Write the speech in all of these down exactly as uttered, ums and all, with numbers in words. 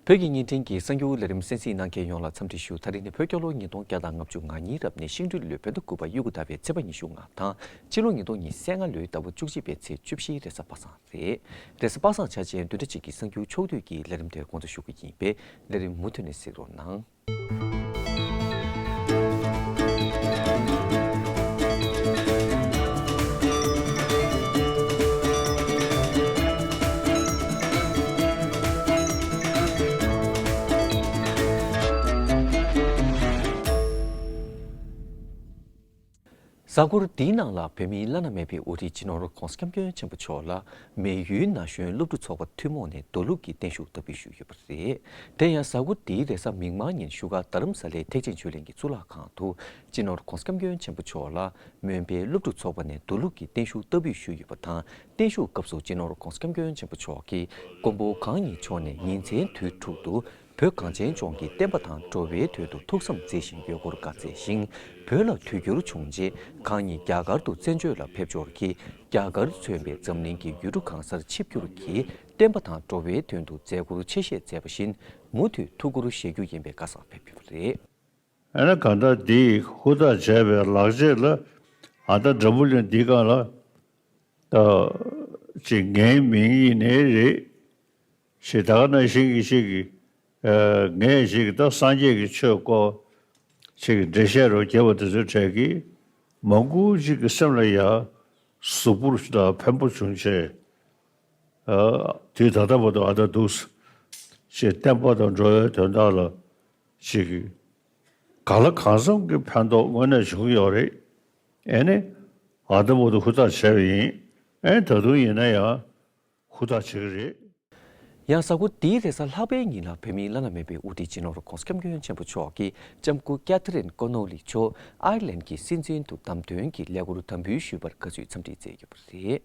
བོད་ཀྱི་བརྙན་འཕྲིན་གྱི་གསར་འགྱུར་ལས་རིམ་གསན་གཟིགས་གནང་མཁན་ཡོངས་ལ་འཚམས་འདྲི་ཞུ། ད་རིང་ནི་བོད་རྒྱལ་ལོ་ཉིས་སྟོང་བརྒྱ་དང་ལྔ་བཅུ་ང་གཉིས་རབ་གནས་ཤིང་སྦྲུལ་ལོའི་བོད་ཟླ་དགུ་པ་དབྱར་ཁུག་ཟླ་བའི་ཚེས་པ་ཉི་ཤུ་ལྔ་དང་། ཕྱི་ལོ་ཉིས་སྟོང་ཉི་ཤུ་རྩ་ལྔ་ལོའི་ཟླ་བ་བཅུ་གཅིག་པའི་ཚེས་བཅུ་བཞིའི་རེས་གཟའ་པ་སངས་རེད། རེས་གཟའ་པ་སངས་ཆ་ཅན་བདུན་ཕྲག་གཅིག་གི་གསར་འགྱུར་ཕྱོགས་བསྡུས་ཀྱི་ལས་རིམ་དེ་འགོ་འཛུགས་ཞུ་གི་ཡིན་པས། ལས་རིམ་མུ་མཐུད་ནས་གཟིགས་རོགས་གནང་། གཟའ་འཁོར་འདིའི་ནང་ལ་བོད་མིའི་བླ་ན་མེད་པའི་དབུ་ཁྲིད་སྤྱི་ནོར་༸གོང་ས་༸སྐྱབས་མགོན་ཆེན་པོ་མཆོག་ལ་མེ་ཡོས་ན་གཞོན་སློབ་ཕྲུག་ཚོགས་པ་ཐུན་མོང་ནས་རྡོ་ལུག་གི་བརྟན་བཞུགས་བསྟར་འབུལ་ཞུས་ཡོད་པ་རེད། དེ་ཡང་གཟའ་འཁོར་འདིའི་རེས་གཟའ་མིག་དམར་ཉིན་བཞུགས་སྒར་རྡ་རམ་ས་ལའི་ཐེག་ཆེན་ཆོས་གླིང་གི་གཙུག་ལག་ཁང་དུ་སྤྱི་ནོར་༸གོང་ས་༸སྐྱབས་མགོན་ཆེན་པོ་མཆོག་ལ་མོན་པའི་སློབ་ཕྲུག་ཚོགས་པ་ནས་རྡོ་ལུག་གི་བརྟན་བཞུགས་བསྟར་འབུལ་ཞུས་ཡོད་པ་དང་། བརྟན་བཞུགས་སྐབས་སུ་སྤྱི་ནོར་༸གོང་ས་༸སྐྱབས་མགོན་ཆེན་པོ་མཆོག་གིས་མགོན་པོ་གང་ཉིད་མཆོག་ནས་ཉིན་མཚན་དུས་དྲུག་ཏུ་བོད་གངས་ཅན་ལྗོངས་ཀྱི་བསྟན་པ་དང་འགྲོ་བའི་དོན་དུ་ཐུགས་བསམ་མཛད་བཞིན་ཡོད་སྐོར་བཀའ་སྩལ་ཞིང་། བོད་ལ་དུས་འགྱུར་བྱུང་རྗེས་གང་ཉིད་རྒྱ་གར་དུ་བཙན་བྱོལ་ལ་ཕེབས་འབྱོར་གྱིས་རྒྱ་གར་མཚོན་པའི་འཛམ་གླིང་གི་ཡུལ་གྲུ་གང་སར་ཆིབས་བསྒྱུར་གྱིས་བསྟན་པ་དང་འགྲོ་བའི་དོན་དུ་མཛད་སྒོར་ཆེད་བཞེས་མཛད་པ་བཞིན་མུ་མཐུད་ཐུགས་ཁུར་བཞེས་རྒྱུ་ཡིན་པའི་བཀའ་གསང་ཕེབས་ཡོད་པ་རེད། ཨ་ནི་གང་ལྟར་འདི་ཧུར་ཐག་བྱས་པའི་ལག་རྗེས་ལ་ཨ་ད་འཛམ་བུ་གླིང་འདི་སྒང་ལ་ད་ཅིག་ངའི་མིང་ཡིན་ནའི་རེད། ཞེས་ད་ག་ནང་བཞིན་གྱི་ཞིག་གིས་ཨ་ངས་ཞིག་གིས་ད་སངས་རྒྱས་ཀྱི་ཆོས་སྐོར་ཞིག་གི་འགྲེལ་བཤད་རོ་རྒྱབ་པ་དེ་ཚོའི་གྲས་ཀྱིས་མང་པོ་ཞིག་གི་སེམས་ལ་ཡ་གཟུགས་པོ་དང་ཕན་པོ་བྱུང་བྱས། ཨ་དུས་ད་ལྟ་བར་དུ་ཨ་ད་འདུག་ཅེས་བསྟན་པ་དང་འགྲོ་བའི་དོན་དག་ལ་ཅིག་ག་ལ་གང་འཚམ་གྱི་ཕན་ཐོགས་དངོས་གནས་བྱུང་ཡོད་རེད། ཨེ་ནི་ཨ་ད་བར་དུ་ཧུར་ཐག་བྱས་པ་ཡིན། ཨེ་ད་དུང་ཡིན་ན་ཡང་ཧུར་ཐག་བྱེད་ཀྱི་རེད། ཡང་གཟའ་འཁོར་འདིའི་རེས་གཟའ་ལྷག་པའི་ཉིན་ལ་བོད་མིའི་བླ་ན་མེད་པའི་དབུ་ཁྲིད་སྤྱི་ནོར་༸གོང་ས་༸སྐྱབས་མགོན་ཆེན་པོ་མཆོག་གིས་ལྕམ་སྐུ་ཀེ་ཐི་རིན་ཀོ་ནོ་ལི་མཆོག་ཨའི་ལན་གྱི་སྲིད་འཛིན་དུ་བདམས་ཐོན་གྱི་ལས་འཁུར་དམ་འབུལ་ཞུས་པར་དགའ་བསུའི་འཚམས་འདྲི་མཛད་ཡོད་པ་རེད།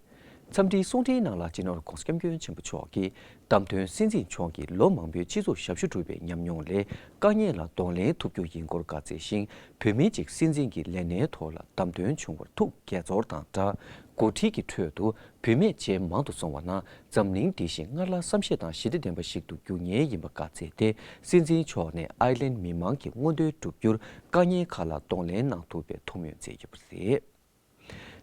འཚམས་འདྲིའི་གསུང་འཕྲིན་ནང་ལ་སྤྱི་ནོར་༸གོང་ས་༸སྐྱབས་མགོན་ཆེན་པོ་མཆོག་གིས་བདམས་ཐོན་སྲིད་འཛིན་མཆོག་གིས་ལོ་མང་པོའི་སྤྱི་ཚོགས་ཞབས་ཞུ་བསྒྲུབས་པའི་ཉམས་མྱོང་ལས་དཀའ་ངལ་ལ་གདོང་ལེན་ཐུབ་རྒྱུ་ཡིན་སྐོར་བཀའ་སྩལ་ཞིང་། བོད་མི་གཅིག་སྲིད་འཛིན་གྱི་ལས་སྣེའི་ཐོག་ལ་བདམས་ཐོན་བྱུང་བར་ཐུགས་དགྱེས་ཚོར་དང་སྦྲགས། འགོ་ཁྲིད་ཀྱི་ཁྲོད་དུ་བུད་མེད་ཇེ་མང་དུ་སོང་བ་ན་འཛམ་གླིང་འདི་བཞིན་སྔར་ལྷག་བསམ་ཤེས་དང་ཞི་བདེ་ལྡན་པ་ཞིག་ཏུ་འགྱུར་ངེས་ཡིན་པ་བཀའ་སྩལ་ཏེ། སྲིད་འཛིན་མཆོག་ནས་ཨའི་ལན་མི་མང་གི་མངོན་འདོད་བསྒྲུབ་རྒྱུར་དཀའ་ངལ་ཁག་ལ་གདོང་ལེན་གནང་ཐུབ་པའི་ཐུགས་སྨོན་མཛད་ཡོད་པ་རེད།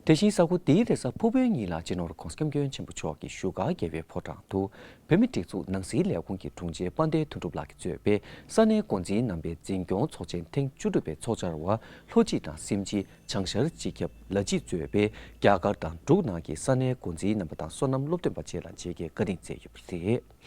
དེ་བཞིན་གཟའ་འཁོར་འདིའི་རེས་གཟའ་ཕུར་བུའི་ཉིན་ལ་སྤྱི་ནོར་༸གོང་ས་༸སྐྱབས་མགོན་ཆེན་པོ་མཆོག་གིས་བཞུགས་སྒར་རྒྱལ་བའི་ཕོ་བྲང་དུ་བོད་མིའི་སྒྲིག་འཛུགས་ནང་སྲིད་ལས་ཁུངས་ཀྱི་དྲུང་ཆེ་དཔལ་ལྡན་དོན་གྲུབ་ལགས་ཀྱིས་གཙོས་པའི་ས་གནས་འགོ་འཛིན་རྣམ་པའི་འཛིན་སྐྱོང་ཚོགས་ཆེན་ཐེངས་བཅུ་དྲུག་པའི་ཚོགས་བཅར་བ་ལྷོ་སྤྱི་དང་སེམས་སྤྱི། བྱང་ཤར་སྤྱི་ཁྱབ། ལ་སྤྱི་གཙོས་པའི་རྒྱ་གར་དང་འབྲུག་ནང་གི་ས་གནས་འགོ་འཛིན་རྣམ་པ་དང་སོ་ནམ་སློབ་སྟོན་པ་བཅས་ལ་མཇལ་ཁའི་བཀའ་དྲིན་སྩལ་ཡོད་པ་རེད།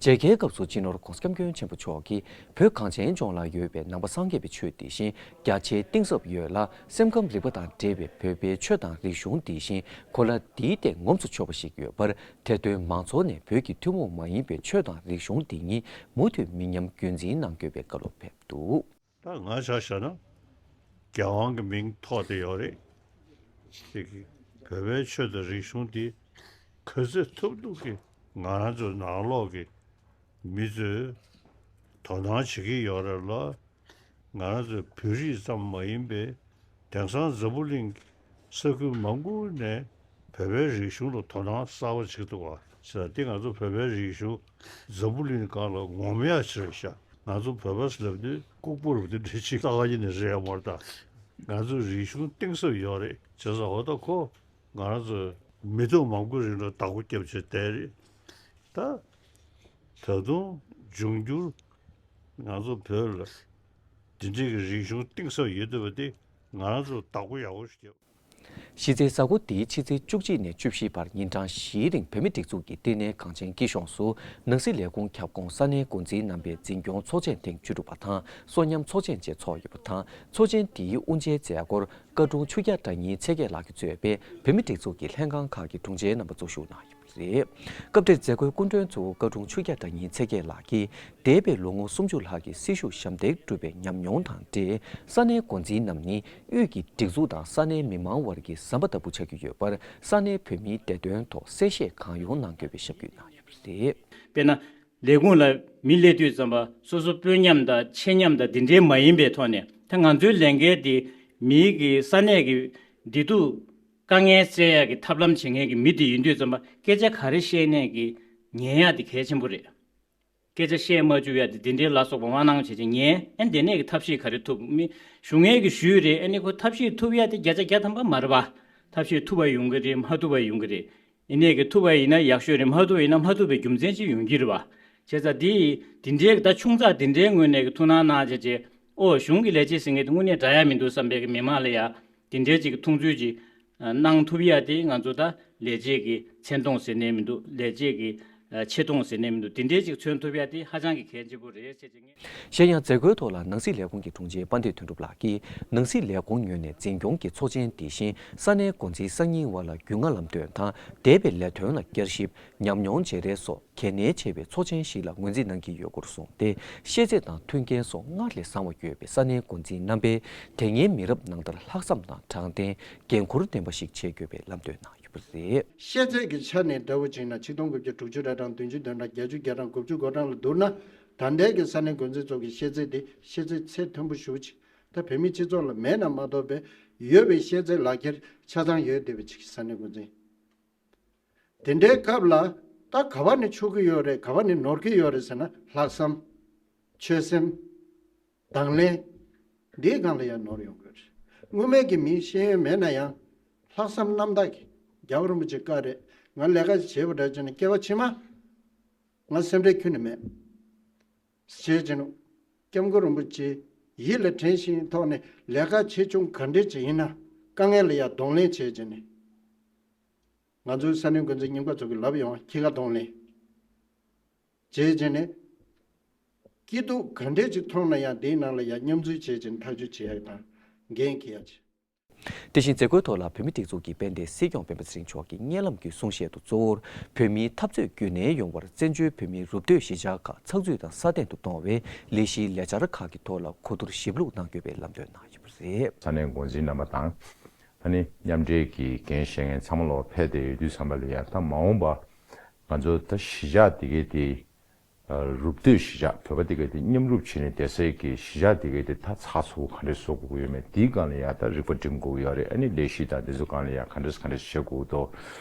མཇལ་ཁའི་སྐབས་སུ་སྤྱི་ནོར་༸གོང་ས་༸སྐྱབས་མགོན་ཆེན་པོ་མཆོག་གིས་བོད་གངས་ཅན་ལྗོངས་ལ་ཡོད་པའི་ནང་པ་སངས་རྒྱས་པའི་ཆོས་དེ་བཞིན་རྒྱ་ཆེའི་གཏིང་ཟབ་ཡོད་ལ་སེམས་ཁམས་རིག་པ་དང་འབྲེལ་བའི་བོད་པའི་ཆོས་དང་རིག་གཞུང་དེ་བཞིན་གོ་ལ་འདིའི་སྟེང་ངོམས་སུ་ཆོག་པ་ཞིག་ཡོད་པར། དེ་དོན་མང་ཚོགས་ནས་བོད་ཀྱི་ཐུན་མོང་མ་ཡིན་པའི་ཆོས་དང་རིག་གཞུང་འདི་ཉིད་མུ་མཐུད་མི་ཉམས་རྒྱུན་འཛིན་གནང་དགོས་པའི་བཀའ་སློབ་ཕེབས་འདུག། ད་ང་ཆ་བཞག་ན་རྒྱལ་དབང་གི་མིང་ཐོགས་བསྡད་ཡོད་རེད། ཅིག་གིས་བོད་པའི་ཆོས་དང་རིག་གཞུང་འདི་ག་ཚོད་ཐུབ་ཐུབ་ཀྱིས་ང་རང་ཚོའི་ནང་ལོགས་ཀྱི་མི་ཚོས་དོ་སྣང་བྱེད་ཀྱི་ཡོད་རེད་ལ། ང་རང་ཚོའི་བོད་རིགས་ཙམ་མ་ཡིན་པའི་དེང་སང་འཛམ་བུ་གླིང་ས་ཁུལ་མང་པོ་ནས་བོད་པའི་རིག་གཞུང་ལ་དོ་སྣང་གསར་པ་བྱེད་ཐུབ་པ་ཟེར་ཏེ་ང་ཚོ་བོད་པའི་རིག་གཞུང་འཛམ་བུ་གླིང་སྒང་ལ་ངོམ་ཡག་ཅིག་རེད་ཤག། ང་ཚོ་བོད་པ་ཟེར་ལབ་དུས་ལྐུགས་པ་རུ་དེ་འདྲ་ཅིག་ལྟ་ག་ཡིན་ནི་རེད་མ་རེད་ད། ང་ཚོ་རིག་གཞུང་གཏིང་ཟབ་ཡོད་རེད། བྱས་ཙང་འོ་ད་ཁོ་ང་རང་ཚོ་མི་ཐོག་མང་པོ་རིང་ལ་བདག་པོ་རྒྱབ་བྱས་བསྡད་རེད་ད། ད་དུང་འབྱུང་འགྱུར་ང་ཚོ་བོད་ལ་འདི་འདྲའི་གི་རིག་གཞུང་གཏིང་ཟབ་ཡོད་བསྡད་པ་དེ་ང་རང་ཚོ་བདག་པོ་ཡག་པོ་ཞིག་རྒྱབ། གཞི་རྩའི་གཟའ་འཁོར་འདིའི་ཕྱི་ཚེས་བཅུ་གཅིག་ནས་བཅུ་བཞི་བར་ཉིན་གྲངས་བཞིའི་རིང་བོད་མིའི་སྒྲིག་འཛུགས་ཀྱི་ལྟེ་གནས་གངས་ཅན་སྐྱིད་གཤོངས་སུ་ནང་སྲིད་ལས་ཁུངས་ཁྱབ་ཁོངས་ས་གནས་འགོ་འཛིན་རྣམ་པའི་འཛིན་སྐྱོང་ཚོགས་ཆེན་ཐེངས་བཅུ་དྲུག་པ་དང་སོ་མཉམ་ཚོགས་ཆེན་བཅས་ཚོགས་ཡོད་པ་དང་། ཚོགས་ཆེན་འདིའི་དབུ་འབྱེད་མཛད་སྒོར་བཀའ་དྲུང་ཆོས་རྒྱལ་བདག་ཉིད་ཆེ་བརྒྱད་ལགས་ཀྱིས་གཙོས་པའི་བོད་མིའི་སྒྲིག་འཛུགས་ཀྱི་ལྷན་ཁང་ཁག་གི་དྲུང་ཆེ་རྣམ་པ་གཙོ་བཞུགས་གནང་ཡོད་པ་རེད། སྐབས་དེར་མཛད་སྒོའི་སྐུ་མགྲོན་གཙོ་བོ་བཀའ་དྲུང་ཆོས་རྒྱལ་བདག་ཉིད་ཆེ་བརྒྱད་ལགས་ཀྱིས། འདས་པའི་ལོ་ངོ་སུམ་ཅུ་ལྷག་གི་སྲིད་ཞུགས་ཞབས་འདེགས་བསྒྲུབས་པའི་ཉམས་མྱོང་དང་འབྲེལ། ས་གནས་འགོ་འཛིན་རྣམས་ནི་དབུས་ཀྱི་སྒྲིག་འཛུགས་དང་ས་གནས་མི་མང་དབར་གྱི་ཟམ་པ་ལྟ་བུ་ཆགས་ཀྱི་ཡོད་པར། ས་གནས་བོད་མིའི་བདེ་དོན་ཐོག་གསལ་བཤད་གང་ཡོང་གནང་དགོས་པའི་ཞབས་སྐུལ་གནང་ཡོད་པ་རེད། དཔེར་ན། ལས་ཁུངས་ལ་མི་སླེབས་དུས་ཙམ་པ་སོ་སོ་དཔོན་ཉམས་དང་ཆེ་ཉམས་དང་འདི་འདྲའི་མ་ཡིན་པའི་ཐོག་ནས། ད་ང་ཚོའི་ལས་འགན་དེ་མིའི་གི་ས་གནས་ཀྱི་བདེ་སྡུག་དཀའ་ངལ་སེལ་ཡག་གི་ཐབས་ལམ་བྱེད་མཁན་གྱི་མི་དེ་ཡིན་དུས་ཙམ་པ་སྐད་ཆ་ག་རེ་བཤད་ནས་ཀྱི་ཉན་ཡག་དེ་གལ་ཆེན་པོ་རེད། སྐད་ཆ་བཤད་མ་བཅུག་ཡ་དེ་འདི་འདྲའི་ལ་སོགས་པ་མ་གནང་བྱས་ཅིག་ཉན། ཨ་འདི་ནས་ཀྱི་ཐབས་ཤེས་ག་རེ་ཐུབ། མི་ཞུ་མཁན་གྱི་ཞུས་རེད། ཨ་ནི་ཁོ་ཐབས་ཤེས་ཐུབ་ཡ་དེ་བརྒྱ་ཆ་བརྒྱ་ཐམ་པ་མ་རེད་པ། ཐབས་ཤེས་ཐུབ་པ་ཡོང་གི་རེད། མ་ཐུབ་པ་ཡོང་གི་རེད། ཡིན་ནས་ཀྱི་ཐུབ་པ་ཡིན་ན་ཡག་ཤོས་རེད། མ་ཐུབ་པ་ཡིན་ན་མ་ཐུབ་པའི་རྒྱུ་མཚན་ཅིག་ཡོང་གི་རེད་པ། བྱས་ཙང་དེ་དེ་འདྲའི་ད་ཆུང་ཙག་དེ་འདྲའི་ངོས་ནས་ཀྱི་ཐུགས་སྣང་གནང་བྱས་བྱས། ཨོ་གཞུང་གི་ལས་བྱེད་ཟེར་མཁན་དེ་དངོས་གནས་དྲག་ཡ་མི་འདུག་བསམ་པའི་གི་མི་མང་ལ་ཡ་དེ་འདྲའི་ཅིག་མཐོང་ཚུལ་ཅིག་གནང་ཐུབ་ཡ་དེ་ང་ཚོ་ད་ལས་བྱེད་ཀྱི་མཚན་མཐོང་ཟེར་ནས་མི་འདུག་ལས་བྱེད་ཀྱི་ཆེ་མཐོང་ཟེར་ནས་མི་འདུག་དེ་འདྲའི་ཅིག་མཚོན་ཐུབ་ཡ་དེ་ཧ་ཅང་གི་གལ་ཆེན་པོ་རེད་ཅེས་ཅིག་ངས། གཞན་ཡང་མཛད་སྒོའི་ཐོག་ལ་ནང་སྲིད་ལས་ཁུངས་ཀྱི་དྲུང་ཆེ་དཔལ་ལྡན་དོན་གྲུབ་ལགས་ཀྱིས་ནང་སྲིད་ལས་ཁུངས་ངོས་ནས་འཛིན་སྐྱོང་གི་ཚོགས་ཆེན་དེ་བཞིན་ས་གནས་འགོ་འཛིན་གསར་རྙིང་བ་ལ་རྒྱུས་མངའ་ལམ་སྟོན་དང་འདས་པའི་ལས་དོན་ལ་བསྐྱར་ཞིབ། ཉམས་མྱོང་བརྗེ་རེས་སོགས་གལ་གནད་ཆེ་བའི་ཚོགས་ཆེན་ཞིག་ལ་ངོས་འཛིན་གནང་གི་ཡོད་སྐོར་གསུངས་ཏེ། ཤེས་ཚད་དང་མཐུན་རྐྱེན་སོགས་སྔར་ལས་བཟང་བ་ཡོད་པའི་ས་གནས་འགོ་འཛིན་རྣམ་པས་དེ་སྔའི་མི་རབས་ནང་ལྟར་ལྷག་བསམ་དང་དྲང་བདེན། འགན་འཁུར་ལྡན་པ་ཞིག་བྱེད་དགོས་པའི་ལམ་སྟོན་གནང་ཡོད་པ་རེད། ཤེས་ཚད་ཀྱི་ཆ་ནས་འདྲ་བོ་བྱས་ན་ཆིག་སྟོང་དགུ་བརྒྱ་དྲུག་ཅུ་རེ་གྲངས། བདུན་ཅུ་དོན་གྲངས། བརྒྱད་ཅུ་བརྒྱད་གྲངས། དགུ་བཅུ་གོ་གྲངས་ལ་བསྡུར་ན། ད་ལྟའི་གི་ས་གནས་འགོ་འཛིན་ཚོ་གི་ཤེས་ཚད་དེ་ཤེས་ཚད་ཚད་མཐོན་པོ་ཞེ་པོ་ཅིག་ད་བོད་མི་སྤྱི་ཚོགས་ལ་མེད་ན་མ་གཏོགས་པའི་ཡོད་པའི་ཤེས་ཚད་ལག་ཁྱེར་ཆ་ཚང་ཡོད་བསྡད་པའི་ཅིག་ས་གནས་འགོ་འཛིན། དེ་འདྲའི་སྐབས་ལ་ད་ག་བ་ནས་ཆོག་གི་ཡོད་རེད། ག་བ་ནས་ནོར་གི་ཡོད་རེད་ཟེར་ན། ལྷག་བསམ། ཆོད་སེམས། དང་ལེན། འདིའི་སྒང་ལ་ཡང་ནོར་ཡོང་གི་རེད། སྔོན་མའི་གི་མིའི་ཤེས་ཡོན་མེད་ན་ཡང་ལྷག་བསམ་རྣམ་དག་གིས། རྒྱལ་བ་རིན་པོ་ཆེ་བཀའ་རེད། ང་ལས་ཀ་བྱེད་པ་འདྲ་བྱས་ན་སྐྱེ་བ་ཕྱི་མ་ང་སེམས་ཁྲལ་ཁྱོན་ནས་མེད། བྱས་བྱས་ནས་སྐྱབས་མགོན་རིན་པོ་ཆེ་ཡིད་ལ་དྲན་བཞིན་ཐོག་ནས་ལས་ཀ་ཆེ་ཆུང་ག་འདྲས་ཅིག་ཡིན་ན་དཀའ་ངལ་ལ་ཡང་གདོང་ལེན་བྱས་བྱས་ནས། ང་ཚོའི་ས་གནས་འགོ་འཛིན་རྙིང་པ་ཚོ་གིས་ལབ་ཡོང་། ཁྱི་ཁ་གདོང་ལེན་བྱས་བྱས་ནས། སྐྱིད་སྡུག་ག་འདྲས་ཅིག་མཐོང་ན་ཡང་དེའི་ནང་ལ་ཡང་མཉམ་འཛུལ་བྱས་བྱས་ནས་ཐག་གཅོད་བྱེད་ཡག་དང་འགན་འཁྱེར་ཡག་བྱས། དེ་བཞིན་མཛད་སྒོའི་ཐོག་ལ་བོད་མིའི་སྒྲིག་འཛུགས་ཀྱི་དཔལ་ལྡན་སྲིད་སྐྱོང་སྤེན་པ་ཚེ་རིང་མཆོག་གིས་སྙན་ལམ་གྱི་གསུང་བཤད་དུ། གཙོ་བོར་བོད་མིའི་འཐབ་རྩོད་རྒྱུན་གནས་ཡོང་བར་བཙན་བྱོལ་བོད་མིའི་རུབ་སྟོད་གཞིས་ཆགས་ཁག་ཚགས་ཚུད་དང་སྲ་བརྟན་དུ་གཏོང་བའི་ལས་གཞིའི་ལས་འཆར་ཁག་གི་ཐོག་ལ་གོ་བསྡུར་ཞིབ་ལྷུག་གནང་དགོས་པའི་ལམ་སྟོན་གནང་ཡོད་པ་རེད། ས་གནས་འགོ་འཛིན་རྣམ་པ་དང་། ཨ་ནི་མཉམ་འབྲེལ་གྱི་འགན་བཞེས་མཁན་ཚང་མ་ལོག་ཕེབས་བསྡད་ཡོད་དུས་ཙམ་པ་ལ་ཡ། ད་མ་འོངས་པ་ང་ཚོ་ད་གཞིས་ཆགས་དེ་གའི་དེ། རུབ་སྟོད་གཞིས་ཆགས་བོད་པ་དེ་གའི་དེ་མཉམ་རུབ་བྱས་ནས་བསྡད་སའི་གི་གཞིས་ཆགས་དེ་གའི་དེ་ད་ཚགས་ཚུད་པོ་ག་འདྲས་བཟོ་དགོས་ཀྱི་ཡོད་མེད། དེའི་སྒང་ལ་ཡ་ད་རིག་པ་སྒྲིམ་དགོས་ཀྱི་ཡོད་རེད། ཨ་ནི་ལས་གཞི་དང་དེ་ཚོ་སྒང་ལ་ཡ་ག་འདྲས་ག་འདྲས་བྱེད་དགོས་འདུག་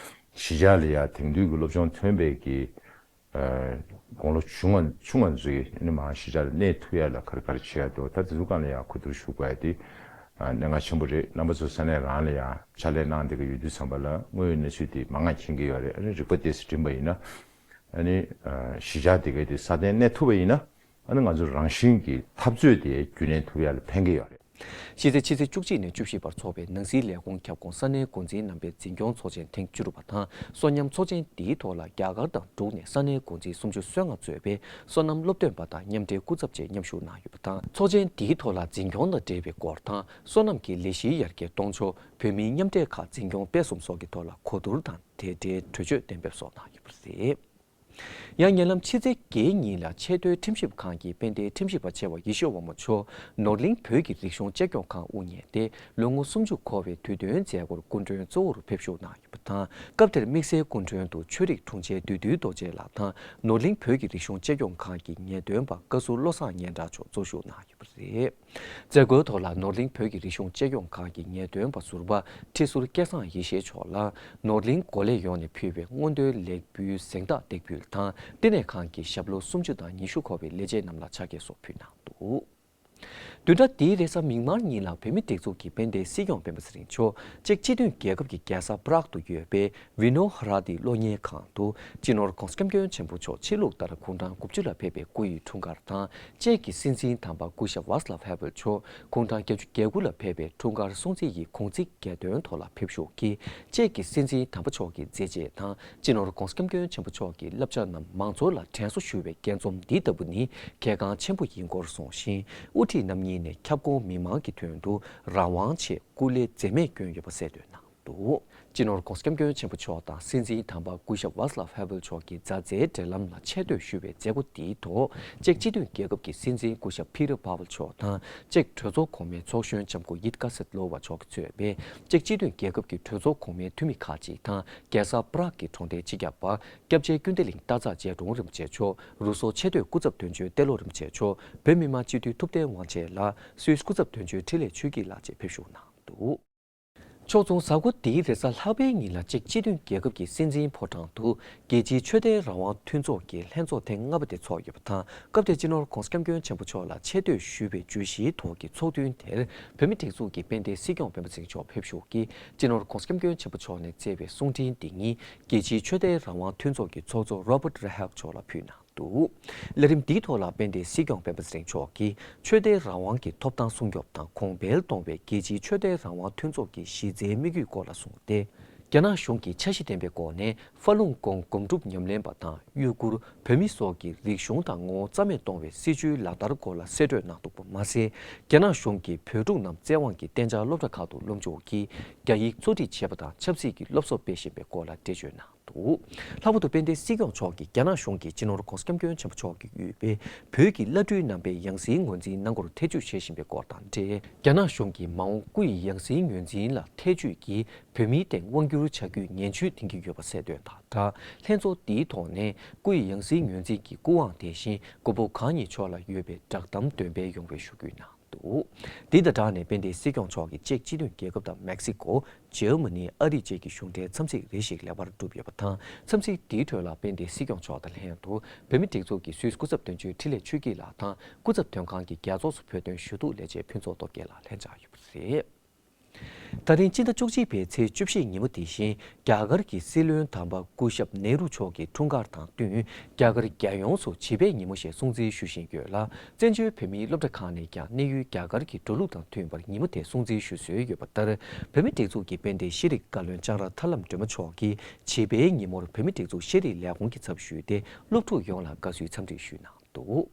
གཞིས་ཆགས་ལ་ཡ་དེང་དུས་ཀྱི་སློབ་སྦྱོང་ཐོན་པའི་གི་དགུང་ལོ་ཆུང་ང་ཆུང་ང་ཚོ་ཡིས་ཨ་ནི་མར་གཞིས་ཆགས་ལ་གནས་ཐུབ་ཡ་ལ་ག་རེ་ག་རེ་བྱེད་ཡ་འདུག་ད་དེ་ཚོ་སྒང་ལ་ཡ་གོ་བསྡུར་ཞུ་དགོས་ཡ་དེ་གནད་འགག་ཆེན་པོ་རེད། རྣམ་པ་ཚོ་ས་གནས་རང་ལ་ཡ་ཕྱག་ལས་གནང་བསྡད་ཀྱི་ཡོད་དུས་ཙམ་པ་ལ་དངོས་ཡོད་གནས་ཚུལ་དེ་མང་ང་མཁྱེན་གྱི་ཡོད་རེད། ཨ་ནི་རིག་པ་ཏོག་ཙམ་སྒྲིམ་པ་ཡིན་ན། ཨ་ནི་གཞིས་ཆགས་དེ་གའི་དེ་སྲ་བརྟན་གནས་ཐུབ་པ་ཡིན་ན། ཨ་ནི་ང་ཚོ་རང་བཞིན་གྱི་འཐབ་རྩོད་དེ་རྒྱུན་གནས་ཐུབ་ཡ་ལ་ཕན་གྱི་ཡོད་རེད། ཕྱི་ཚེས་ཕྱི་ཚེས་བཅུ་གཅིག་ནས་བཅུ་བཞི་བར་འཚོགས་པའི་ནང་སྲིད་ལས་ཁུངས་ཁྱབ་ཁོངས་ས་གནས་འགོ་འཛིན་རྣམ་པའི་འཛིན་སྐྱོང་ཚོགས་ཆེན་ཐེངས་བཅུ་དྲུག་པ་དང་། སོ་མཉམ་ཚོགས་ཆེན་འདིའི་ཐོག་ལ་རྒྱ་གར་དང་འབྲུག་ནས་ས་གནས་འགོ་འཛིན་སུམ་ཅུ་སོ་ལྔ་གཙོས་པའི་སོ་ནམ་སློབ་སྟོན་པ་དང་མཉམ་འབྲེལ་སྐུ་ཚབ་བཅས་མཉམ་ཞུགས་གནང་ཡོད་པ་དང་། ཚོགས་ཆེན་འདིའི་ཐོག་ལ་འཛིན་སྐྱོང་དང་འབྲེལ་བའི་སྐོར་དང་། སོ་ནམ་གྱི་ལས་གཞིའི་ཡར་རྒྱས་གཏོང་ཕྱོགས། བོད་མིའི་མཉམ་འབྲེལ་ཁག་འཛིན་སྐྱོང་སྤེལ་གསུམ་སོགས་ཀྱི་ཐོག་ལ་གོ་བསྡུར་དང་དེ་འབྲེལ་གྲོས་ཆོད་གཏན་འབེབས་སོགས་གནང་ཡོད་པ་རེད། ཡང་ཉེ་ལམ་ཕྱི་ཚེས་བརྒྱད་ཉིན་ལ་ཆེས་མཐོའི་ཁྲིམས་ཞིབ་ཁང་གི་དཔལ་ལྡན་ཁྲིམས་ཞིབ་པ་ཆེ་བ་ཡེ་ཤེས་དབང་མོ་མཆོག་ནོར་གླིང་བོད་ཀྱི་རིག་གཞུང་གཅེས་སྐྱོང་ཁང་དབུ་བརྙེས་ཏེ། ལོ་ངོ་སུམ་ཅུ་འཁོར་བའི་དུས་སྟོན་མཛད་སྒོར་སྐུ་མགྲོན་གཙོ་བོར་ཕེབས་ཞུགས་གནང་ཡོད་པ་དང་། སྐབས་དེར་དམིགས་བསལ་སྐུ་མགྲོན་དུ་ཆོས་རིག་དྲུང་ཆེ་བདུད་འདུལ་རྡོ་རྗེ་ལགས་དང་། ནོར་གླིང་བོད་ཀྱི་རིག་གཞུང་གཅེས་སྐྱོང་ཁང་གི་ངེས་སྟོན་པ་བཀའ་ཟུར་བློ་བཟང་སྙན་གྲགས་མཆོག་གཙོ་བཞུགས་གནང་ཡོད་པ་རེད། མཛད་སྒོའི་ཐོག་ལ་ནོར་གླིང་བོད་ཀྱི་རིག་གཞུང་གཅེས་སྐྱོང་ཁང་གི་ངེས་སྟོན་པ་ཟུར་པ་ཁྲི་ཟུར་སྐལ་བཟང་ཡེ་ཤེས་མཆོག་ལ་ནོར་གླིང་འགོ་ལས་ཡོངས་ནས་ཕུལ་བའི་སྔོན་ཐོན་ལེགས་འབུལ་གཟེངས་རྟགས་འདེགས་འབུལ་དང་། བསྟི་གནས་ཁང་གི་ཞབས་ལོ་སུམ་ཅུ་དང་ཉི་ཤུ་འཁོར་བའི་ལས་བྱེད་རྣམས་ལ་ཕྱག་འཁྱེར་སོགས་ཕུལ་གནང་འདུག། བདུན་ཕྲག་འདིའི་རེས་གཟའ་མིག་དམར་ཉིན་ལ་བོད་མིའི་སྒྲིག་འཛུགས་ཀྱི་དཔལ་ལྡན་སྲིད་སྐྱོང་སྤེན་པ་ཚེ་རིང་མཆོག་ཅེཀ་སྤྱི་མཐུན་རྒྱལ་ཁབ་ཀྱི་རྒྱལ་ས་པ་རག་ཏུ་ཡོད་པའི་ཝི་ནོ་ཧ་ར་ཏི་གློག་བརྙན་ཁང་དུ་སྤྱི་ནོར་༧གོང་ས་༧སྐྱབས་མགོན་ཆེན་པོ་མཆོག་ཕྱི་ལུགས་ལྟར་དགུང་གྲངས་དགུ་བཅུ་ལ་ཕེབས་པའི་སྐུ་ཡི་འཁྲུངས་སྐར་དང་། ཅེཀ་གི་སྲིད་འཛིན་དམ་པ་སྐུ་ཞབས་ཝཱ་སི་ལབ་ཧེ་ཝེལ་མཆོག་དགུང་གྲངས་བརྒྱད་ཅུ་གྱ་དགུ་ལ་ཕེབས་པའི་འཁྲུངས་སྐར་སྲུང་བརྩི་ཡི་དགོངས་ཚིག་གྱ་སྟོན་ཐོག་ལ་ཕེབས་ཞུགས་ཀྱིས། ཅེཀ་གི་སྲིད་འཛིན་དམ་པ་མཆོག་གི་མཛད་རྗེས་དང་། སྤྱི་ནོར་༧གོང་ས་༧སྐྱབས་མགོན་ཆེན་པོ་མཆོག་གི་བསླབ་བྱ་རྣམས་མང་ཚོགས་ལ་དྲན་གསོ་ཞུ་བའི་འགན་རྩོམ་འདི་ལྟ་བུ་ནི་གལ་འགངས་ཆེན་པོ་ཡིན་སྐོར་གསུངས་ཤིང་། དབུ་ཁྲིད་རྣམ་གཉིས་ནས་ཁྱབ་ཁོངས་མི་མང་གི་དོན་དུ་རང་དབང་ཆེད་སྐུ་ལས་འཛེམས་མེད་བསྐྱོན་ཡོད་པ་གསལ་སྟོན་གནང་འདུག། སྤྱི་ནོར་༧གོང་ས་༧སྐྱབས་མགོན་ཆེན་པོ་མཆོག་དང་སྲིད་འཛིན་དམ་པ་སྐུ་ཞབས་ཝཱ་སི་ལབ་ཧེ་ཝེལ་མཆོག་གི་མཛའ་བརྩེའི་འབྲེལ་ལམ་ལ་ཆེ་བསྟོད་ཞུ་བའི་མཛད་སྒོ་འདིའི་ཐོག་ཅེཀ་སྤྱི་མཐུན་རྒྱལ་ཁབ་ཀྱི་སྲིད་འཛིན་སྐུ་ཞབས་ཕི་རི་པཱ་ཝེལ་མཆོག་དང་། ཅེཀ་གྲོས་ཚོགས་གོང་མའི་ཚོགས་གཞོན་ལྕམ་སྐུ་ཡིད་ཀ་སེད་ལོ་ཝ་མཆོག་གིས་གཙོས་པའི་ཅེཀ་སྤྱི་མཐུན་རྒྱལ་ཁབ་ཀྱི་གྲོས་ཚོགས་གོང་མའི་འཐུས་མི་ཁག་ཅིག་དང་། རྒྱལ་ས་པ་རག་གི་གྲོང་སྡེའི་སྤྱི་ཁྱབ་པ་སྐྱབས་རྗེ་ཀུན་བདེ་གླིང་སྟག་འཚེར་རྗེ་དྲུང་རིན་པོ་ཆེ་མཆོག་རུ་སོག་ཆེ་བསྟོད་སྐུ་ཚབ་དོན་གཅོད་ཏེ་ལོ་རིན་པོ་ཆེ་མཆོག་བོད་མི་མང་སྤྱི་འཐུས་ཐུབ་བསྟན་དབང་ཆེན་ལགས། སུད་སི་སྐུ་ཚབ་དོན་གཅོད་འཕྲིན་ལས་ཆོས་སྐྱིད་ལགས་བཅས་ཕེབས་ཞུགས་གནང་འདུག། ཕྱོགས་མཚུངས། གཟའ་འཁོར་འདིའི་རེས་གཟའ་ལྷག་པའི་ཉིན་ལ་ཅེཀ་སྤྱི་མཐུན་རྒྱལ་ཁབ་ཀྱི་སྲིད་འཛིན་ཕོ་བྲང་དུ། རྒྱལ་སྤྱིའི་ཆོས་དད་རང་དབང་མཐུན་ཚོགས་ཀྱི་ལྷན་ཚོགས་ཐེངས་ལྔ་པ་དེ་ཚོགས་ཡོད་པ་དང་། སྐབས་དེར་སྤྱི་ནོར་༧གོང་ས་༧སྐྱབས་མགོན་ཆེན་པོ་མཆོག་ལ་ཆེ་བསྟོད་ཞུས་པའི་བརྗོད་གཞིའི་ཐོག་གི་ཚོགས་ཐུན་དེར། བོད་མིའི་སྒྲིག་འཛུགས་ཀྱི་དཔལ་ལྡན་སྲིད་སྐྱོང་སྤེན་པ་ཚེ་རིང་མཆོག་ཕེབས་ཞུགས་ཀྱིས། སྤྱི་ནོར་༧གོང་ས་༧སྐྱབས་མགོན་ཆེན་པོ་མཆོག་ནས་བསྩལ་བའི་གསུང་འཕྲིན་འདི་ཉིད། རྒྱལ་སྤྱིའི་ཆོས་དད་རང་དབང་མཐུན་ཚོགས་ཀྱི་ཚོགས་གཙོ་Robert Rehack་མཆོག་ལ་ཕུལ་གནང་འདུག། ལས་རིམ་འདིའི་ཐོག་ལ་དཔལ་ལྡན་སྲིད་སྐྱོང་སྤེན་པ་ཚེ་རིང་མཆོག་གིས། ཆོས་དད་རང་དབང་གི་ཐོབ་ཐང་སྲུང་སྐྱོབ་དང་གོང་འཕེལ་གཏོང་བའི་རྒྱལ་སྤྱིའི་ཆོས་དད་རང་དབང་མཐུན་ཚོགས་ཀྱི་གཞི་རྩའི་དམིགས་ཡུལ་སྐོར་ལ་གསུངས་ཏེ། རྒྱ་ནག་གཞུང་གིས་འཆར་གཞི་ལྡན་པའི་སྒོ་ནས། ཧྥ་ལུང་ཀོང་སྒོམ་སྒྲུབ་ཉམས་ལེན་པ་དང་། ཡུ་གུར། བོད་མི་སོགས་ཀྱི་རིག་གཞུང་དང་ངོ་བོ་རྩ་མེད་གཏོང་བའི་སྲིད་བྱུས་ལག་བསྟར་སྐོར་ལ་གསལ་བཀྲོལ་གནང་འདུག་པ་མ་ཟད། རྒྱ་ནག་གཞུང་གིས་བོད་ཕྲུག་རྣམས་བཙན་དབང་གིས་གཏན་འཇགས་སློབ་གྲྭ་ཁག་ཏུ་སློབ་སྦྱོང་གིས། རྒྱ་ཡིག་གཙོ་ཁྲིད་བྱེད་པ་དང་ཆབ་སྲིད་ཀྱི་སློབ་གསོ་སྤེལ་བཞིན་པའི་སྐོར་ལ་འགྲེལ་བརྗོད་གནང་འདུག། ལྷག་པར་དུ་དཔལ་ལྡན་སྲིད་སྐྱོང་མཆོག་གིས་རྒྱ་ནག་གཞུང་གིས་སྤྱི་ནོར་༧གོང་ས་༧སྐྱབས་མགོན་ཆེན་པོ་མཆོག་གིས་དབུས་པའི་བོད་ཀྱི་བླ་སྤྲུལ་རྣམ་པའི་ཡང་སྲིད་ངོས་འཛིན་གནང་སྐོར་ཐེ་བྱུས་བྱེད་བཞིན་པའི་སྐོར་དང་འབྲེལ། རྒྱ་ནག་གཞུང་གིས་མ་འོངས་སྐུ་ཡི་ཡང་སྲིད་ངོས་འཛིན་ལ་ཐེ་བྱུས་ཀྱིས་བོད་མིའི་སྟེང་དབང་བསྒྱུར་བྱ་རྒྱུའི་ངན་ཇུས་འཐེན་གྱི་ཡོད་པ་གསལ་སྟོན་དང་སྦྲགས། ལྷན་ཚོགས་འདིའི་ཐོག་ནས་སྐུ་ཡི་ཡང་སྲིད་ངོས་འཛིན་གྱི་སྐུ་དབང་དེ་བཞིན་མགོན་པོ་གང་ཉིད་མཆོག་ལ་ཡོད་པའི་བསྒྲགས་གཏམ་འདོན་སྤེལ་ཡོང་བའི་ཞུ་སྐུལ་གནང་འདུག། འདི་དང་སྦྲགས་ནས་དཔལ་ལྡན་སྲིད་སྐྱོང་མཆོག་གིས་ཅེཀ་སྤྱི་མཐུན་རྒྱལ་ཁབ་དང་མེག་སི་ཀོ། འཇར་མ་ནི། ཨ་རི་བཅས་ཀྱི་གཞུང་འབྲེལ་འཚམས་གཟིགས་རེ་ཞིག་ལེགས་པར་གྲུབ་ཡོད་པ་དང་། འཚམས་གཟིགས་འདིའི་ཁྲོད་ལ་དཔལ་ལྡན་སྲིད་སྐྱོང་མཆོག་དང་ལྷན་དུ། བོད་མིའི་སྒྲིག་འཛུགས་ཀྱི་སུད་སི་སྐུ་ཚབ་དོན་གཅོད་འཕྲིན་ལས་ཆོས་སྐྱིད་ལགས་དང་། སྐུ་ཚབ་དོན་ཁང་གི་རྒྱ་ཚོགས་སུ་བོད་དོན་ཞུ་གཏུག་ལས་བྱེད་ཕུན་ཚོགས་སྟོབས་རྒྱལ་ལགས་ལྷན་བཅར་ཡོད་པ་རེད། ད་རིང་སྤྱི་ཟླ་བཅུ་གཅིག་པའི་ཚེས་བཅུ་བཞི་ཉིན་མོ་དེ་བཞིན། རྒྱ་གར་གྱི་སྲིད་བློན་དམ་པ་སྐུ་ཞབས་ནེ་རུ་མཆོག་གི་འཁྲུངས་སྐར་དང་བསྟུན། རྒྱ་གར་རྒྱལ་ཡོངས་སུ་བྱིས་པའི་ཉིན་མོ་ཞེས་སྲུང་བརྩི་ཞུ་བཞིན་ཡོད་ལ། བཙན་བྱོལ་བོད་མིའི་སློབ་གྲྭ་ཁག་ནས་ཀྱང་གནས་ཡུལ་རྒྱ་གར་གྱི་འགྲོ་ལུགས་དང་མཐུན་པར་ཉིན་མོ་དེ་སྲུང་བརྩི་ཞུ་སྲོལ་ཡོད་པ་ལྟར། བོད་མིའི་སྒྲིག་འཛུགས་ཀྱི་དཔལ་ལྡན་ཤེས་རིག་བཀའ་བློན་ལྕང་ར་ཐར་ལམ་སྒྲོལ་མ་མཆོག་གིས་བྱིས་པའི་ཉིན་མོར་བོད་མིའི་སྒྲིག་འཛུགས་ཤེས་རིག་ལས་ཁུངས་ཀྱི་ཚབ་ཞུས་ཏེ། སློབ་ཕྲུག་ཡོངས་ལ་དགའ་བསུའི་འཚམས་འདྲི་ཞུས་གནང་འདུག།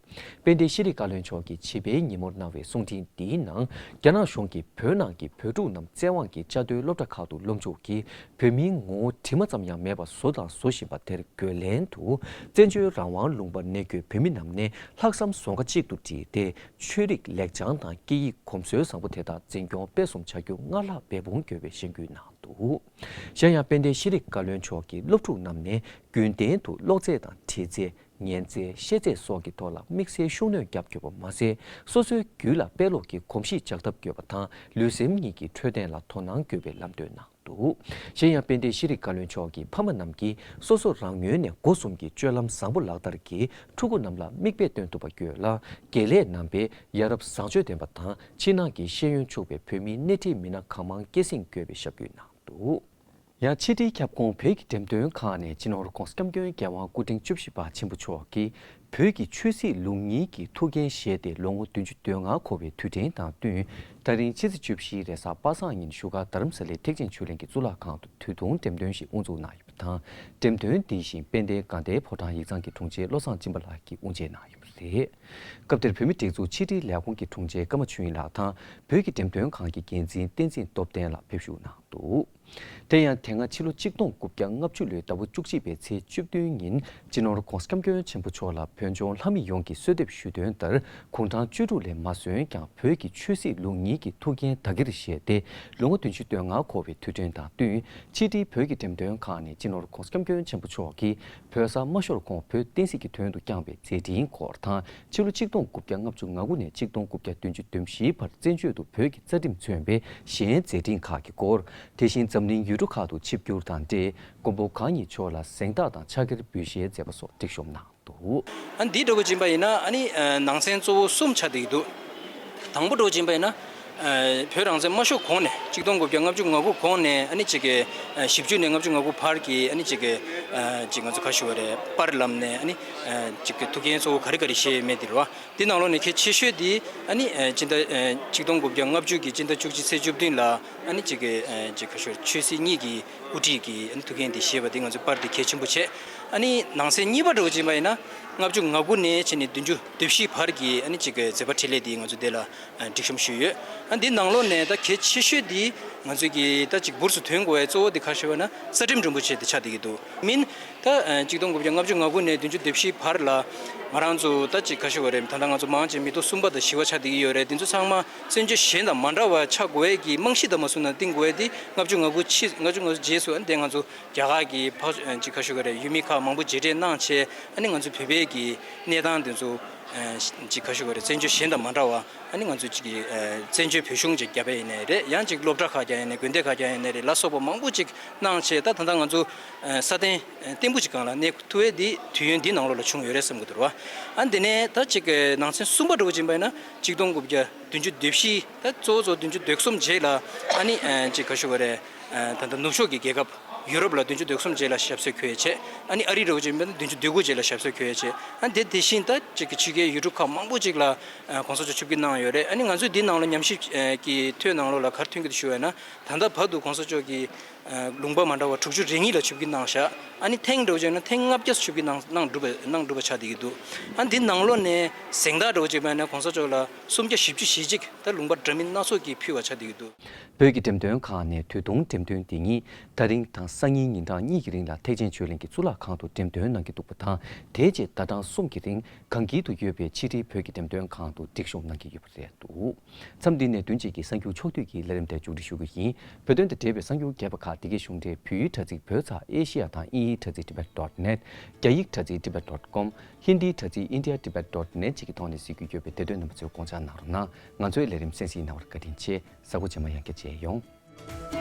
དཔལ་ལྡན་ཤེས་རིག་བཀའ་བློན་མཆོག་གིས་བྱིས་པའི་ཉིན་མོར་གནང་བའི་གསུང་འཕྲིན་འདིའི་ནང་། རྒྱ་ནག་གཞུང་གིས་བོད་ནང་གི་བོད་ཕྲུག་རྣམས་བཙན་དབང་གིས་བཅའ་སྡོད་སློབ་གྲྭ་ཁག་ཏུ་སློབ་སྦྱོང་གིས། བོད་མིའི་ངོ་བོ་དྲི་མ་ཙམ་ཡང་མེད་པ་བཟོ་དང་བཟོ་བཞིན་པ་དེར་རྒོལ་ལན་དུ། བཙན་བྱོལ་རང་དབང་ལུང་པར་གནས་འཁོད་བོད་མི་རྣམས་ནས་ལྷག་བསམ་རྫོང་ཁ་གཅིག་ཏུ་བསྒྲིལ་ཏེ། ཆོས་རིག་ལེགས་བྱང་དང་སྐད་ཡིག་གོམས་སྲོལ་བཟང་པོ་དེ་དག་འཛིན་སྐྱོང་སྤེལ་གསུམ་བྱ་རྒྱུ་སྔར་ལྷག་འབད་འབུངས་དགོས་པའི་གཞེན་སྐུལ་གནང་འདུག། གཞན་ཡང་། དཔལ་ལྡན་ཤེས་རིག་བཀའ་བློན་མཆོག་གིས་སློབ་ཕྲུག་རྣམས་ནས་རྒྱུན་གཏན་དུ་ཀློག་རྩལ་དང་འབྲི་རྩལ། ཉན་རྩལ། ཤེས་རྩལ་སོགས་ཀྱི་ཐོག་ལ་དམིགས་བསལ་ཤུགས་སྣོན་བརྒྱབ་དགོས་པ་མ་ཟད། སོ་སོའི་རྒྱུད་ལ་དཔེ་ཀློག་གི་གོམས་གཤིས་འཇགས་ཐབས་དགོས་པ་དང་། ལུས་སེམས་གཉིས་ཀྱི་འཕྲོད་བསྟེན་ལ་དོ་སྣང་དགོས་པའི་ལམ་སྟོན་གནང་འདུག། གཞན་ཡང་། དཔལ་ལྡན་ཤེས་རིག་བཀའ་བློན་མཆོག་གིས་ཕ་མ་རྣམས་ཀྱིས་སོ་སོ་རང་ངོས་ནས་སྒོ་གསུམ་གྱི་སྤྱོད་ལམ་བཟང་པོ་ལག་བསྟར་གྱིས་ཕྲུ་གུ་རྣམས་ལ་མིག་དཔེ་སྟོན་ཐུབ་པ་དགོས་ལ། དགེ་ལས་རྣམ་པས་ཡ་རབས་བཟང་སྤྱོད་ལྡན་པ་དང་། ཕྱི་ནང་གི་ཤེས་ཡོན་ཕྱུག་པའི་བོད་མིའི་སྣེ་ཁྲིད་མི་སྣ་གང་མང་སྐྱེད་སྲིང་དགོས་པའི་ཞབས་སྐུལ་གནང་འདུག། ཡང་། ཕྱི་དྲིལ་ཁྱབ་ཁོངས་བོད་ཀྱི་འགྲེམས་སྟོན་ཁང་ནས་སྤྱི་ནོར་༧གོང་ས་༧སྐྱབས་མགོན་རྒྱལ་དབང་སྐུ་ཕྲེང་བཅུ་བཞི་པ་ཆེན་པོ་མཆོག་གིས། བོད་ཀྱི་ཆོས་སྲིད་ལུགས་གཉིས་ཀྱི་ཐུགས་འགན་བཞེས་ཏེ། ལོ་ངོ་བདུན་ཅུ་དོན་ལྔ་འཁོར་བའི་དུས་དྲན་དང་བསྟུན། ད་རིང་ཕྱི་ཚེས་བཅུ་བཞིའི་རེས་གཟའ་པ་སངས་ཉིན་བཞུགས་སྒར་རྡ་རམ་ས་ལའི་ཐེག་ཆེན་ཆོས་གླིང་གི་གཙུག་ལག་ཁང་དུ་དུས་ཐུང་འགྲེམས་སྟོན་ཞིག་དབུ་འཛུགས་གནང་ཡོད་པ་དང་། འགྲེམས་སྟོན་འདི་བཞིན་དཔལ་ལྡན་དགའ་ལྡན་ཕོ་བྲང་ཡིག་ཚང་གི་དྲུང་ཆེ་བློ་བཟང་སྦྱིན་པ་ལགས་ཀྱིས་དབུ་འབྱེད་གནང་ཡོད་པ་རེད། སྐབས་དེར་བོད་མིའི་སྒྲིག་འཛུགས་ཕྱི་དྲིལ་ལས་ཁུངས་ཀྱི་དྲུང་ཆེ་ཀརྨ་ཆོས་དབྱིངས་ལགས་དང་། བོད་ཀྱི་འགྲེམས་སྟོན་ཁང་གི་འགན་འཛིན་བསྟན་འཛིན་སྟོབས་ལྡན་ལགས་ཕེབས་ཞུགས་གནང་འདུག། དེ་ཡང་། དེ་སྔ་ཕྱི་ལོ་ཆིག་སྟོང་དགུ་བརྒྱ་ལྔ་བཅུ་ལོའི་ཟླ་བ་བཅུ་གཅིག་པའི་ཚེས་བཅུ་བདུན་ཉིན། སྤྱི་ནོར་༧གོང་ས་༧སྐྱབས་མགོན་ཆེན་པོ་མཆོག་ལ་བོད་ལྗོངས་ལྷ་མི་ཡོངས་ཀྱིས་གསོལ་འདེབས་ཞུས་དོན་ལྟར། དགུང་གྲངས་བཅུ་དྲུག་ལས་མ་སོན་ཀྱང་། བོད་ཀྱི་ཆོས་སྲིད་ལུགས་གཉིས་ཀྱི་ཐུགས་འགན་བདག་གིར་བཞེས་ཏེ། ལོ་ངོ་བདུན་ཅུ་དོན་ལྔ་འཁོར་བའི་དུས་དྲན་དང་བསྟུན། ཕྱི་དྲིལ་བོད་ཀྱི་འགྲེམས་སྟོན་ཁང་ནས་སྤྱི་ནོར་༧གོང་ས་༧སྐྱབས་མགོན་ཆེན་པོ་མཆོག་གིས། བོད་ས་མ་ཤོར་གོང་བོད་བསྟན་སྲིད་ཀྱི་དོན་དུ་བསྐྱངས་པའི་མཛད་འཕྲིན་སྐོར་དང་། ཕྱི་ལོ་ཆིག་སྟོང་དགུ་བརྒྱ་ལྔ་བཅུ་ང་དགུ་ནས་ཆིག་སྟོང་དགུ་བརྒྱ་བདུན་ཅུ་དོན་བཞིའི་བར་བཙན་བྱོལ་དུ་བོད་ཀྱི་རྩ་ཁྲིམས་མཚོན་པའི་གཞན་མཛད་འཕྲིན་ཁག་གི་སྐོར། དེ་བཞིན་འཛམ་གླིང་ཡུལ་གྲུ་ཁག་ཏུ་ཆིབས་བསྒྱུར་དང་འབྲེལ། མགོན་པོ་གང་ཉིད་མཆོག་ལ་གཟེངས་རྟགས་དང་ཕྱག་འཁྱེར་འབུལ་བཞེས་མཛད་པ་སོགས་སྒྲིག་གཤོམ་གནང་འདུག། ཨ། འདི་འདྲ་པོ་ཕྱིན་པ་ཡིན་ན། ཨ་ནི། ཨ། ནང་ཚན་གཙོ་བོ་གསུམ་ཆགས་བསྡད་ཀྱི་འདུག། དང་པོ་འདྲ་པོ་ཕྱིན་པ་ཡིན་ན། ཨ། བོད་རང་བཙན་མ་ཤོར་གོང་ནས། ཆིག་སྟོང་དགུ་བརྒྱ་ལྔ་བཅུ་ང་དགུ་གོང་ནས། ཨ་ནི་ཅིག་གི། ཨ། བཞི་བཅུ་ནས་ལྔ་བཅུ་ང་དགུ་བར་གྱི། ཨ་ནི་ཅིག་གི། ཨ། ཅིག་ང་ཚོ་ག་ཞུ་བ་རེད། པར་ལམ་ནས། ཨ་ནི། ཨ། ཅིག་གི་ཐུགས་འགན་གཙོ་བོ་ག་རེ་ག་རེ་བཞེས་མེད་འདི་རེད་བ། འདི་ནང་ལོགས་ནས་གལ་ཆེ་ཤོས་འདི། ཨ་ནི། ཨ། སྤྱི་ཟླ། ཨ། ཆིག་སྟོང་དགུ་བརྒྱ་ལྔ་བཅུ་གི་སྤྱི་ཟླ་བཅུ་གཅིག་ཚེས་བཅུ་བདུན་ལ། ཨ་ནི་ཅིག་གི། ཨ། ཅིག་ག་ཞུ། ཆོས་སྲིད་གཉིས་ཀྱི་དབུ་ཁྲིད་ཀྱི། ཨ་ནི་ཐུགས་འགན་འདི་བཞེས་པ་འདི་ང་ཚོའི་པར་འདི་གལ་ཆེན་པོ་བྱས། ཨ་ནི་ནང་གསེས་གཉིས་པ་འདྲ་པོ་ཕྱིན་པ་ཡིན་ན། ལྔ་བཅུ་ང་དགུ་ནས་བྱས་ནས་བདུན་ཅུ་དོན་བཞི་བར་གྱི། ཨ་ནི་ཅིག་གི་མཛད་པ་འཕྲིན་ལས་འདི་ང་ཚོ་འདི་ལ། ཨ། སྒྲིག་གཤོམ་ཞུས་ཡོད། ཨ། འདི་ནང་ལོགས་ནས་ད་གལ་ཆེ་ཤོས་འདི་ང་ཚོས་ཀྱི་ད་ཅིག་འབུར་དུ་ཐོན་དགོས་པའི་གཙོ་བོ་འདི་ག་ཞུ་བ་ན། རྩ་ཁྲིམས་རིན་པོ་ཆེ་འདི་ཆགས་བསྡད་ཀྱི་འདུག་མིན། ད། ཨ། ཆིག་སྟོང་དགུ་བརྒྱ་ལྔ་བཅུ་ང་དགུ་ནས་བདུན་ཅུ་དོན་བཞི་བར་ལ། ང་རང་ཚོ་ད་ཅིག་ག་ཞུ་བ་རེད། ད་ལྟ་ང་ཚོ་མང་ཆེ་མི་ཐོག་གསུམ་པ་དང་བཞི་པ་ཆགས་བསྡད་ཀྱི་ཡོད་རེད། འདི་ཚོ་ཚང་མ་བཙན་བྱོལ་གཞན་དང་མ་འདྲ་བ་ཆགས་དགོས་ཡས་ཀྱི་རྨང་གཞི་ལྟ་བུ་བཟུང་ནས་བཏིང་དགོས་ཡས་འདི། ལྔ་བཅུ་ང་དགུ་ཕྱི། ལྔ་བཅུ་ང་དགུ་རྗེས་སུ། ཨ། འདི་ང་ཚོ་རྒྱ་གར་གྱི་ཕ། ཨ། ཅིག་ག་ཞུ་བ་རེད། ཡུལ་མི་ཁག་མང་པོ་མཇལ་འཕྲད་གནང་བྱས། ཨ་ནི་ང་ཚོ་བོད་པའི་གི་གནས་སྟངས་འདི་ཚོ། ཅིག་ག་ཞུ་དགོས་རེད། བཙན་བྱོལ་གཞན་དང་མ་འདྲ་བ། ཨ་ནི་ང་ཚོས་ཅིག་བཙན་བྱོལ་བོད་གཞུང་ཅིག་བརྒྱབ་པ་ཡིན་ནའི་རེད། ཡང་ཅིག་སློབ་གྲྭ་ཁག་བརྒྱབ་ཡིན་ནའི་དགོན་སྡེ་ཁག་བརྒྱབ་ཡིན་ནའི་རེད། ལ་སོགས་པ་མང་པོ་ཅིག་གནང་བྱས། ད་ད་ལྟ་ང་ཚོ་སྲ་བརྟན་བརྟན་པོ་ཅིག་སྒང་ལ་གནས་ཐུབ་པའི་འདི་དུས་ཡུན་འདི་ནང་ལོགས་ལ་བྱུང་ཡོད་རེད་བསམ་གྱི་འདུག་ར། ཨ་འདི་ནས་ད་ཅིག་ནང་ཚན་གསུམ་པ་འདྲ་བོ་ཅིག་ཡིན་པ་ཡིན་ན། ཆིག་སྟོང་དགུ་བརྒྱ་བདུན་ཅུ་དོན་བཞི། ད་གཙོ་བོ་གཙོ་བོ་བདུན་ཅུ་དོན་གསུམ་རྗེས་ལ། ཨ་ནི་ཅིག་ག་ཞུ་དགོས་རེད། ད་ལྟ་ནུབ་ཕྱོགས་ཀྱི་རྒྱལ་ཁབ་ཡུ་རོབ་ལ་བདུན་ཅུ་དོན་གསུམ་རྗེས་ལ་ཞབས་སོར་འཁོད་བྱས། ཨ་ནི་ཨ་རི་འདྲ་བོ་ཅིག་ཡིན་པ་ན་བདུན་ཅུ་དོན་དགུ་རྗེས་ལ་ཞབས་སོར་འཁོད་བྱས། ཨ་དེ་དེ་བཞིན་ད་ཅིག་གི་ཆོས་རྒྱལ་ཡུལ་གྲུ་ཁག་མང་པོ་ཅིག་ལ་གོང་ས་མཆོག་ཆིབས་བསྒྱུར་གནང་ཡོད་རེད། ཨ་ནི་ང་ཚོས་འདི་ནང་ལ་ཉམས་ཞིབ་ཀྱི་ཐོའི་ནང་ལོགས་ལ་ག་རེ་ཐོན་གྱི་འདུག་ཞུ་བ་ཡིན་ན། ད་ལྟ་བར་དུ་གོང་ས་མཆོག་གིས་ལུང་པ་མ་འདྲ་བ་དྲུག་ཅུ་རེ་གཉིས་ལ་ཆིབས་བསྒྱུར་གནང་བཞག་ཨ་ནི་ཐེངས་འདྲ་བོ་ཅིག་ཡིན་ན་ཐེངས་ལྔ་བརྒྱ་ཆིབས་བསྒྱུར་གནང་གནང་གྲུབ་པ་གནང་གྲུབ་པ་ཆགས་བསྡད་ཀྱི་འདུག་ཨ་འདི་ནང་ལོགས་ནས་གཟེངས་རྟགས་འདྲ་བོ་ཅིག་ཡིན་པ་ཡིན་ན་གོང་ས་མཆོག་ལ་སུམ་བརྒྱ་བཞི་བཅུ་ཞེ་གཅིག་ད་ལུང་པ་འདྲ་མིན་སྣ་ཚོགས་ཀྱིས་ཕུལ་བ་ཆགས་བསྡད་ཀྱི་འདུག་བོད་ཀྱི་འགྲེམས་སྟོན་ཁང་ནས་ད་དུང་འགྲེམས་སྟོན་འདི་ཉིད་ད་རིང་དང་སང་ཉིན་ཉིན་གྲངས་གཉིས་ཀྱི་རིང་ལ་ཐེག་ཆེན་ཆོས་གླིང་གི་གཙུག་ལག་ཁང་དུ་འགྲེམས་སྟོན་གནང་གི་འདུག་པ་དང་། དེ་རྗེས་ཟླ་གྲངས་གསུམ་གྱི་རིང་གངས་དཀྱིལ་དུ་ཡོད་པའི་ཕྱི་དྲིལ་བོད་ཀྱི་འགྲེམས་སྟོན་ཁང་དུ་སྒྲིག་ཞུགས་གནང་གི་ཡོད་པ་རེད་འདུག་མཚམས་འདི་ནས་བདུན་གཅིག་གི་གསར་འགྱུར་ཕྱོགས་བསྡུས་ཀྱི་ལས་རིམ་དེ་མཇུག་སྒྲིལ་ཞུ་གི་ཡིན། བོད་དོན་དང་འབྲེལ་བའི་གསར་འགྱུར་རྒྱས་པ་ཁག་འདི་གའི་གཞུང་འབྲེལ་བོད་ཡིག་དྲ་ཚིགས་བོད་ཚགས་ཨེ་ཤི་ཡ་དང་དབྱིན་ཡིག་དྲ་ཚིགས་tibet dot net། རྒྱ་ཡིག་དྲ་ཚིགས་tibet dot com། ཧིན་དིའི་དྲ་ཚིགས་india tibet dot net་བཅས་ཀྱི་ཐོག་ནས་གཟིགས་རྒྱུ་ཡོད་པས། དེ་དོན་རྣམ་པ་ཚོས་དགོངས་འཇགས་གནང་རོགས་གནང་། ང་ཚོའི་ལས་རིམ་གསན་གཟིགས་གནང་བར་བཀའ་དྲིན་ཆེ། གཟའ་འཁོར་རྗེས་མ་ཡང་བསྐྱར་མཇལ་ཡོང་།